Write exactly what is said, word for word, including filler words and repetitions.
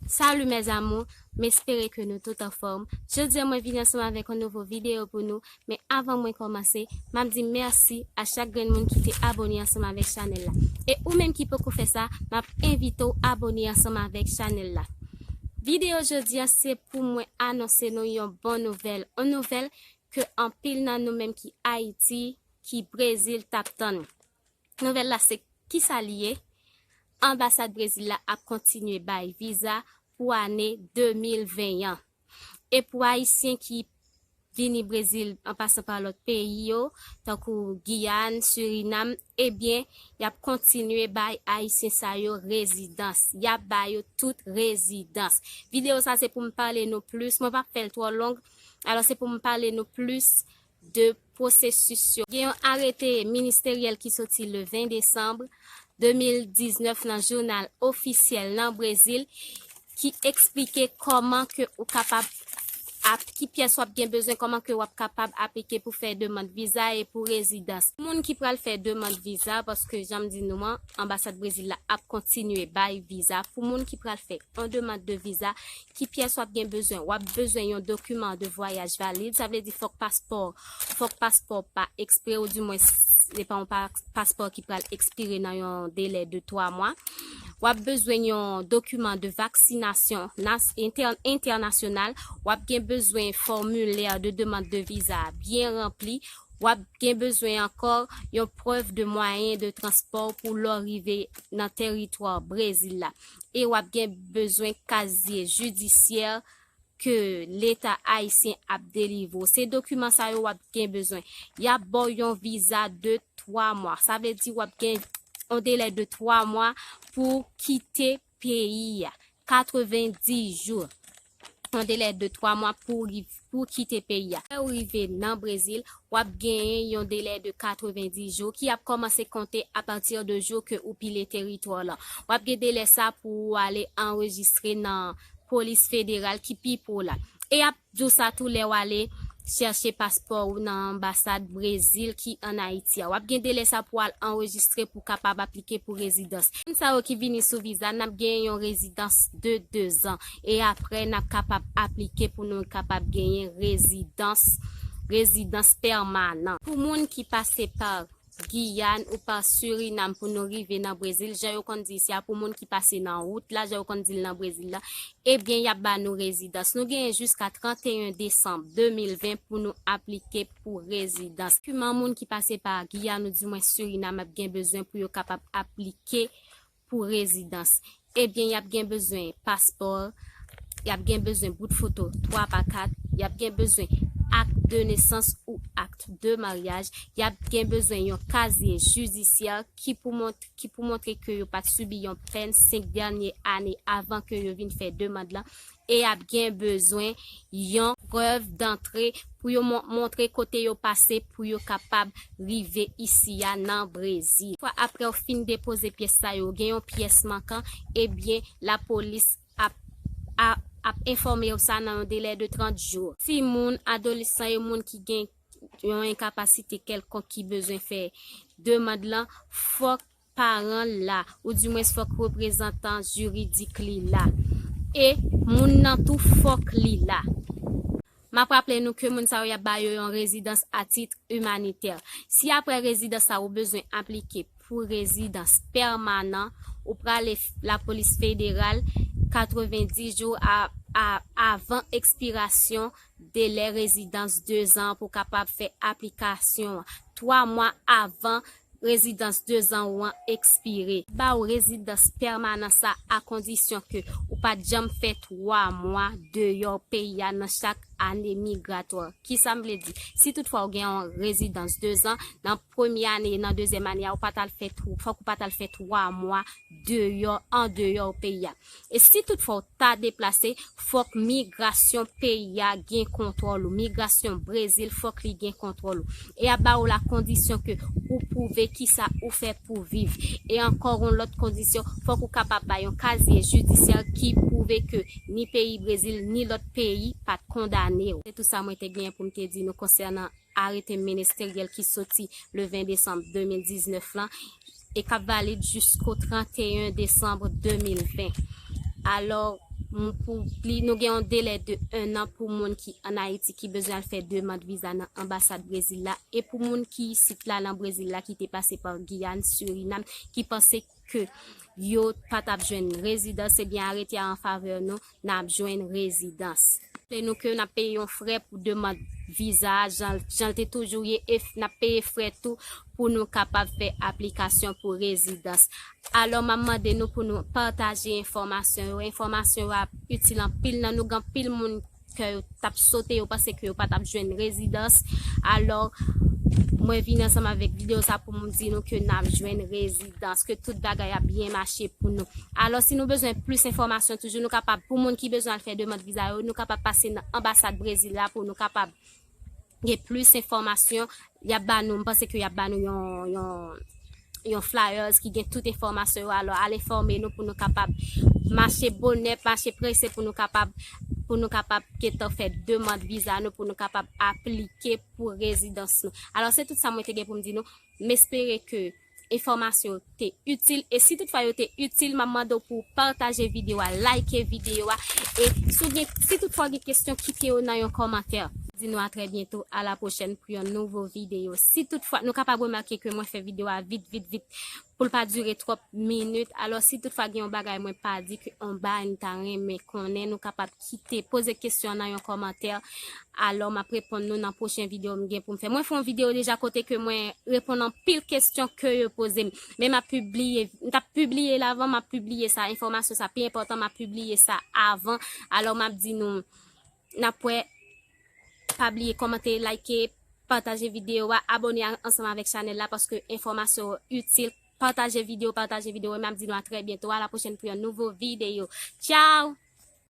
Salut mes amours, m espere ke nou tout anfòm. Jodi a mwen vini ansanm avèk yon nouvo videyo pou nou, men avan mwen kòmanse, m ap di mèsi a chak grenn moun ki te abone ansanm avèk chanèl la. E ou menm ki poko fè sa, m ap envite w abone ansanm avèk chanèl la. Videyo jodi a se pou mwen anonse nou yon bon nouvèl, yon nouvèl ke anpil nan nou menm ki Ayiti, ki Brezil t ap tann. Nouvèl la se kisa li ye? Anbasad Brezil la ap kontinye bay viza pou ane de mil ven an. E pou Ayisyen ki vini Brezil an pasan pa lòt peyi yo, tankou Giyàn, Sirinam, ebyen, y ap kontinye bay Ayisyen sa yo rezidans. Y ap ba yo tout rezidans. Videyo sa se pou m pale nou plis. Mwen p ap fè l twò long. Alò, se pou m pale nou plis de pwosesis yo. Gen yon arete ministeryèl ki soti le ven desanm de mil diznèf nan jounal ofisyèl nan Brezil ki eksplike kòman ke ou kapab ap, ki pyès w ap gen bezwen, kòman ke w ap kapab aplike pou fè demann viza e pou rezidans. Moun ki pral fè demann viza, paske jan m di nou an, anbasad Brezil la ap kontinye bay viza. Pou moun ki pral fè yon demann de viza, ki pyès w ap gen bezwen? W ap bezwen yon dokiman de vwayaj valid, sa vle di fòk paspò, fòk paspò pa ekspire, ou dimwen se pa yon pa-, paspò ki pral ekspire nan yon delè de twa mwa. W ap bezwen yon dokiman de vaksinasyon nas-, entè-, entènasyonal. W ap gen bezwen fòmilè de demann de viza a byen ranpli. W ap gen bezwen ankò yon prèv de mwayen de transpò pou lè w rive nan teritwa Brezil la. E w ap gen bezwen kazye jidisyè ke Leta ayisyen ap delivre w. Se dokiman sa yo w ap gen bezwen. Y ap ba w yon viza de twa mwa. Sa vle di w ap gen yon delè de twa mwa pou kite peyi a. Katrevenndis jou. Yon delè de twa mwa pou riv-, pou kite peyi a. Lè w rive nan Brezil, w ap genyen yon delè de katrevenndis jou ki ap kòmanse konte apati de jou ke ou pile teritwa w lan. W ap gen delè sa pou w ale anrejistre nan polis federal ki pi pre w la. E y ap di w sa tou lè w ale chèche paspò ou nan anbasad Brezil ki ann Ayiti a. W ap gen delè sa pou w al anrejistre pou w kapab aplike pou rezidans. Moun sa yo ki vini sou viza, n ap gen yon rezidans de dezan. E apre, n ap kapab aplike pou nou kapab genyen rezidans, rezidans pèmanan. Pou moun ki pase pa Giyàn ou pa Sirinam pou nou rive nan Brezil, jan yo konn di isi a, pou moun ki pase nan wout la, jan yo konn di l nan Brezil la, ebyen, y ap ba nou rezidans. Nou genyen jiska trannteyen desanm de mil ven pou nou aplike pou rezidans. Dokiman moun ki pase pa Giyàn ou dimwen Sirinam ap gen bezwen pou yo kapab aplike pou rezidans. Ebyen, y ap gen bezwen paspò, y ap gen bezwen bout foto twa pa kat, y ap gen bezwen akt de nesans ou akt de maryaj, y ap gen bezwen yon kazye jidisyè ki pou mont-, ki pou montre ke yo pa t sibi yon pèn senk dènye ane avan ke yo vin fè demann lan, e y ap gen bezwen yon prèv dantre pou yo mon-, montre kote yo pase pou yo kapab rive isi a nan Brezil. Fwa apre w fin depoze pyès sa yo, gen yon pyès mankan, ebyen, lapolis ap, ap, ap enfòme w sa nan yon delè de trant jou. Timoun, adolesan e moun ki gen yon enkapasite kèlkonk ki bezwen fè demann lan, fòk paran l la, oudimwens fòk reprezantan jiridik li la. E moun nan tou fòk li la. M ap raple nou ke moun sa yo y ap ba yo yon rezidans a tit imanitè. Si apre rezidans sa ou bezwen aplike pou rezidans pèmanan, ou prale f-, lapolis federal katrevenndis jou a, a, avan ekspirasyon delè rezidans dezan pou kapab fè aplikasyon an. Twa mwa avan rezidans dezan ou an ekspire. Ba w rezidans pèmanan sa a kondisyon ke ou pa t janm fè twa mwa deyò peyi a nan chak ane migratwa. Kisa m vle di? Si toutfwa w gen yon rezidans dezan, nan premye ane e nan dezyèm ane a, ou pa t al fè tw-, fòk ou pa t al fè twa mwa deyò, andeyò peyi a. E si toutfwa w ta deplase, fòk migrasyon peyi a gen kontwòl ou. Migrasyon Brezil, fòk li gen kontwòl ou. E y ap ba ou la kondisyon ke ou pwouve kisa ou fè pou viv. E ankò yon lòt kondisyon, fòk ou kapab bay yon kazye jidisyè ki pwouve ke ni peyi Brezil, ni lòt peyi pa t kondane w. Se tout sa mwen te genyen pou m te di nou konsènan arete ministeryèl ki soti le ven desanm de mil diznèf lan e k ap valid jisko trannteyen desanm de mil ven. Alò, m- pou pli, nou gen yon delè de en an pou moun ki ann Ayiti ki bezwen al fè demann viza nan anbasad Brezil la, e pou moun ki isit la nan Brezil la ki te pase pa Giyàn, Sirinam, ki panse ke yo pa t ap jwenn rezidans, ebyen arete a an favè nou, n ap jwenn rezidans. Raple nou ke n ap peye yon frè pou demann viza a, jan, jan l te toujou ye, e n ap peye frè tou pou nou kapab fè aplikasyon pou rezidans. Alò, m ap mande nou pou nou pataje enfòmasyon yo. Enfòmasyon yo ap itil anpil nan nou. Gen anpil moun ke yo t ap sote, yo panse ke yo pa t ap jwenn rezidans. Alò, mwen vin ansanm avèk videyo sa pou m di nou ke n ap jwenn rezidans, ke tout bagay ap byen mache pou nou. Alò, si nou bezwen plis enfòmasyon toujou, nou kapab, pou moun ki bezwen al fè demann viza yo, nou kapab pase nan anbasad Brezil la pou nou kapab gen plis enfòmasyon. Y ap ba nou, m panse ke y ap ba nou yon, yon, yon flyers ki gen tout enfòmasyon yo. Alò, al enfòme nou pou nou kapab mache bonè, mache prese pou nou kapab, pou nou kapab gentan fè demann viza nou, pou nou kapab aplike pou rezidans nou. Alò, se tout sa mwen te gen pou m di nou. M espere ke enfòmasyon yo te itil. E si toutfwa yo te itil, m ap mande w pou w pataje videyo a, like videyo a. E si w gen, si toutfwa w gen kesyon, kite yo nan yon kòmantè. Di nou a trè byento, a la pwochèn pou yon nouvo videyo. Si toutfwa, nou kapab remake ke mwen fè videyo a vit, vit, vit, pou l pa dire twòp minit. Alò, si toutfwa gen yon bagay mwen pa di, ke anba n ta renmen konnen, nou kapab kite, poze kesyon nan yon kòmantè. Alò, m ap reponn nou nan pwochen videyo m gen pou m fè. Mwen fè yon videyo deja kote ke mwen reponn anpil kesyon ke yo poze m. Men m ap pibliye, m t ap pibliye l avan, m ap pibliye sa, enfòmasyon sa pi enpòtan, m ap pibliye sa avan. Alò, m ap di nou, n ap wè, pa bliye kòmante, like, pataje videyo a, abòne a- ansanm avèk chanèl la paske enfòmasyon yo itil. Pataje videyo, pataje videyo, e m ap di nou a trè byento, a la pwochèn pou yon nouvo videyo. Tchao!